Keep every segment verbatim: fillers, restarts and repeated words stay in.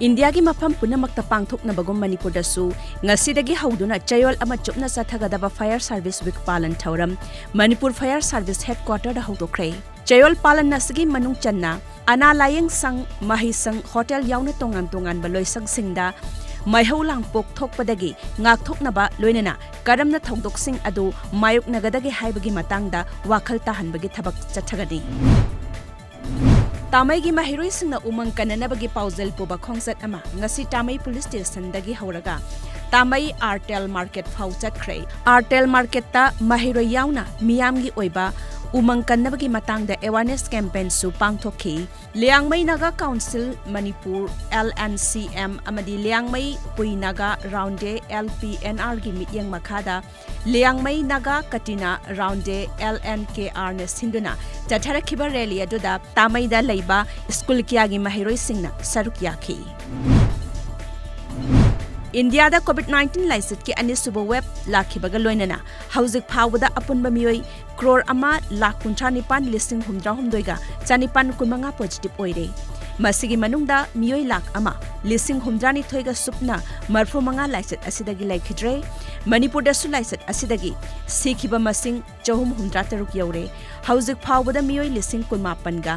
ꯏꯟꯗꯤꯌꯥꯒꯤ ꯃꯐꯝ ꯄꯨꯝꯅꯃꯛꯇ ꯄꯥꯡꯊꯣꯛꯅꯕꯒꯨꯝ ꯃꯅꯤꯄꯨꯔꯗꯁꯨ ꯉꯁꯤꯗꯒꯤ ꯍꯧꯗꯨꯅ ꯆꯌꯣꯜ ꯑꯃ ꯆꯨꯞꯅ ꯆꯠꯊꯒꯗꯕ Fire Service Week ꯄꯥꯂꯟ ꯊꯧꯔꯝ ꯃꯅꯤꯄꯨꯔ Fire Service Headquarter ꯗ ꯍꯧꯗꯣꯛꯈ꯭ꯔꯦ꯫ ꯆꯌꯣꯜ ꯄꯥꯂꯟ ꯑꯁꯤꯒꯤ ꯃꯅꯨꯡ ꯆꯟꯅ ꯑꯅꯥ ꯂꯥꯌꯦꯡ ꯁꯪ, ꯃꯍꯩ ꯁꯪ, ꯍꯣꯇꯦꯜ ꯌꯥꯎꯅ ꯇꯣꯉꯥꯟ ꯇꯣꯉꯥꯟꯕ ꯂꯣꯏꯁꯪꯁꯤꯡꯗ ꯃꯩꯍꯧ ꯂꯥꯡꯄꯣꯛ ꯊꯣꯛꯄꯗꯒꯤ ꯉꯥꯛꯊꯣꯛꯅꯕ ꯂꯣꯏꯅꯅ ꯀꯔꯝꯅ ꯊꯧꯗꯣꯛꯁꯤꯡ ꯑꯗꯨ ꯃꯥꯌꯣꯛꯅꯒꯗꯒꯦ ꯍꯥꯏꯕꯒꯤ ꯃꯇꯥꯡꯗ ꯋꯥꯈꯜ ꯇꯥꯍꯟꯕꯒꯤ ꯊꯕꯛ ꯆꯠꯊꯒꯅꯤ꯫ ꯇꯥꯃꯩꯒꯤ ꯃꯍꯩꯔꯣꯏꯁꯤꯡꯅ ꯎꯃꯪ ꯀꯟꯅꯅꯕꯒꯤ ꯄꯥꯎꯖꯦꯜ ꯄꯨꯕ ꯈꯣꯡꯆꯠ ꯑꯃ ꯉꯁꯤ ꯇꯥꯃꯩ ꯄꯨꯂꯤꯁ ꯁ꯭ꯇꯦꯁꯟꯗꯒꯤ ꯍꯧꯔꯒ ꯇꯥꯃꯩ ꯑꯥꯔꯇꯦꯜ ꯃꯥꯔꯀꯦꯠ ꯐꯥꯎ ꯆꯠꯈ꯭ꯔꯦ꯫ ꯑꯥꯔꯇꯦꯜ ꯃꯥꯔꯀꯦꯠꯇ ꯃꯍꯩꯔꯣꯏ ꯌꯥꯎꯅ ꯃꯤꯌꯥꯝꯒꯤ ꯑꯣꯏꯕ ꯎꯃꯪ ꯀꯟꯅꯕꯒꯤ ꯃꯇꯥꯡꯗ awareness campaign ꯁꯨ ꯄꯥꯡꯊꯣꯛꯈꯤ꯫ Liangmai Naga council Manipur, L N C M, ꯑꯃꯗꯤ ꯂꯤꯌꯥꯡꯃꯩ ꯄꯨꯏ Naga ꯔꯥꯎꯟꯗꯦ, L P N R ꯒꯤ ꯃꯤꯠꯌꯦꯡ ꯃꯈꯥꯗ Liangmai Naga ꯀꯇꯤꯅꯥ ꯔꯥꯎꯟꯗꯦ, L N K R ꯅ ꯁꯤꯟꯗꯨꯅ ꯆꯠꯊꯔꯛꯈꯤꯕ ꯔꯦꯂꯤ ꯑꯗꯨꯗ ꯇꯥꯃꯩꯗ ꯂꯩꯕ ꯁ꯭ꯀꯨꯜ ꯀꯌꯥꯒꯤ ꯃꯍꯩꯔꯣꯏꯁꯤꯡꯅ ꯁꯔꯨꯛ ꯌꯥꯈꯤ꯫ ꯏꯟꯗꯤꯌꯥꯗ COVID nineteen ꯂꯥꯏꯆꯠꯀꯤ ꯑꯅꯤꯁꯨꯕ ꯋꯦꯕ ꯂꯥꯛꯈꯤꯕꯒ ꯂꯣꯏꯅꯅ ꯍꯧꯖꯤꯛ ꯐꯥꯎꯕꯗ ꯑꯄꯨꯟꯕ ꯃꯤꯑꯣꯏ ꯀ꯭ꯔꯣꯔ ꯑꯃ ꯂꯥꯈ ꯀꯨꯟꯊ꯭ꯔꯥ ꯅꯤꯄꯥꯟ ꯂꯤꯁꯤꯡ ꯍꯨꯝꯗ꯭ꯔꯥ ꯍꯨꯝꯗꯣꯏꯒ ꯆꯅꯤꯄꯥꯟ ꯀꯨꯟꯃꯉꯥ positive ꯑꯣꯏꯔꯦ꯫ ꯃꯁꯤꯒꯤ ꯃꯅꯨꯡꯗ ꯃꯤꯑꯣꯏ ꯂꯥꯈ ꯑꯃ ꯂꯤꯁꯤꯡ ꯍꯨꯝꯗ꯭ꯔꯥꯅꯤꯊꯣꯏꯒ ꯁꯨꯞꯅ ꯃꯔꯐꯨ ꯃꯉꯥ ꯂꯥꯏꯆꯠ ꯑꯁꯤꯗꯒꯤ ꯂꯩꯈꯤꯗ꯭ꯔꯦ꯫ ꯃꯅꯤꯄꯨꯔꯗꯁꯨ ꯂꯥꯏꯆꯠ ꯑꯁꯤꯗꯒꯤ ꯁꯤꯈꯤꯕ ꯃꯁꯤꯡ ꯆꯍꯨꯝ ꯍꯨꯝꯗ꯭ꯔꯥ ꯇꯔꯨꯛ ꯌꯧꯔꯦ꯫ ꯍꯧꯖꯤꯛ ꯐꯥꯎꯕꯗ ꯃꯤꯑꯣꯏ ꯂꯤꯁꯤꯡ ꯀꯨꯟꯃꯥꯄꯟꯒ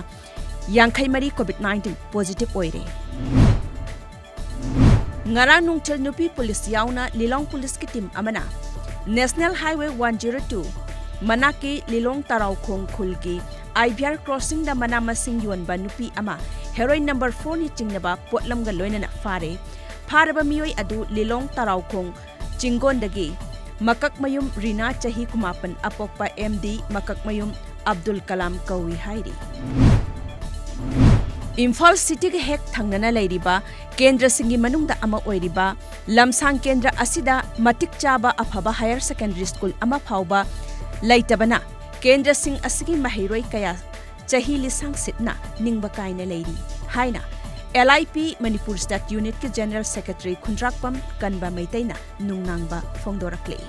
ꯌꯥꯡꯈꯩ ꯃꯔꯤ COVID nineteen positive ꯑꯣꯏꯔꯦ꯫ ꯉꯔꯥꯡ ꯅꯨꯡꯊꯤꯜ ꯅꯨꯄꯤ ꯄꯨꯂꯤꯁ ꯌꯥꯎꯅ ꯂꯤꯂꯣꯡ ꯄꯨꯂꯤꯁꯀꯤ ꯇꯤꯝ ꯑꯃꯅ National Highway one zero two ꯃꯅꯥꯛꯀꯤ Lilong ꯇꯔꯥꯎꯈꯣꯡ ꯈꯨꯜꯒꯤ I V R crossing ꯗ ꯃꯅꯥ ꯃꯁꯤꯡ ꯌꯣꯟꯕ ꯅꯨꯄꯤ ꯑꯃ heroin number four ꯅꯤ ꯆꯤꯡꯅꯕ ꯄꯣꯠꯂꯝꯒ ꯂꯣꯏꯅꯅ ꯐꯥꯔꯦ꯫ ꯐꯥꯔꯕ ꯃꯤꯑꯣꯏ ꯑꯗꯨ ꯂꯤꯂꯣꯡ ꯇꯔꯥꯎꯈꯣꯡ ꯆꯤꯡꯒꯣꯟꯗꯒꯤ ꯃꯀꯛꯃꯌꯨꯝ ꯔꯤꯅꯥ, ꯆꯍꯤ ꯀꯨꯟꯃꯥꯄꯟ, ꯑꯄꯣꯛꯄ M D ꯃꯀꯛꯃꯌꯨꯝ ꯑꯕꯗꯨꯜ ꯀꯂꯥꯝ ꯀꯧꯏ ꯍꯥꯏꯔꯤ꯫ ꯏꯝꯐꯥꯜ ꯁꯤꯇꯤꯒ ꯍꯦꯛ ꯊꯪꯅꯅ ꯂꯩꯔꯤꯕ ꯀꯦꯟꯗ꯭ꯔꯁꯤꯡꯒꯤ ꯃꯅꯨꯡꯗ ꯑꯃ ꯑꯣꯏꯔꯤꯕ ꯂꯝꯁꯥꯡ ꯀꯦꯟꯗ꯭ꯔ ꯑꯁꯤꯗ ꯃꯇꯤꯛ ꯆꯥꯕ ꯑꯐꯕ higher secondary school ꯑꯃ ꯐꯥꯎꯕ ꯂꯩꯇꯕꯅ ꯀꯦꯟꯗ꯭ꯔꯁꯤꯡ ꯑꯁꯤꯒꯤ ꯃꯍꯩꯔꯣꯏ ꯀꯌꯥ ꯆꯍꯤ ꯂꯤꯁꯥꯡ ꯁꯤꯠꯅ ꯅꯤꯡꯕ ꯀꯥꯏꯅ ꯂꯩꯔꯤ ꯍꯥꯏꯅ L I P Manipur State Unit ꯀꯤ General Secretary ꯈꯨꯟꯗ꯭ꯔꯥꯛꯄꯝ ꯀꯟꯕ ꯃꯩꯇꯩꯅ ꯅꯨꯡꯅꯥꯡꯕ ꯐꯣꯡꯗꯣꯔꯛꯂꯤ꯫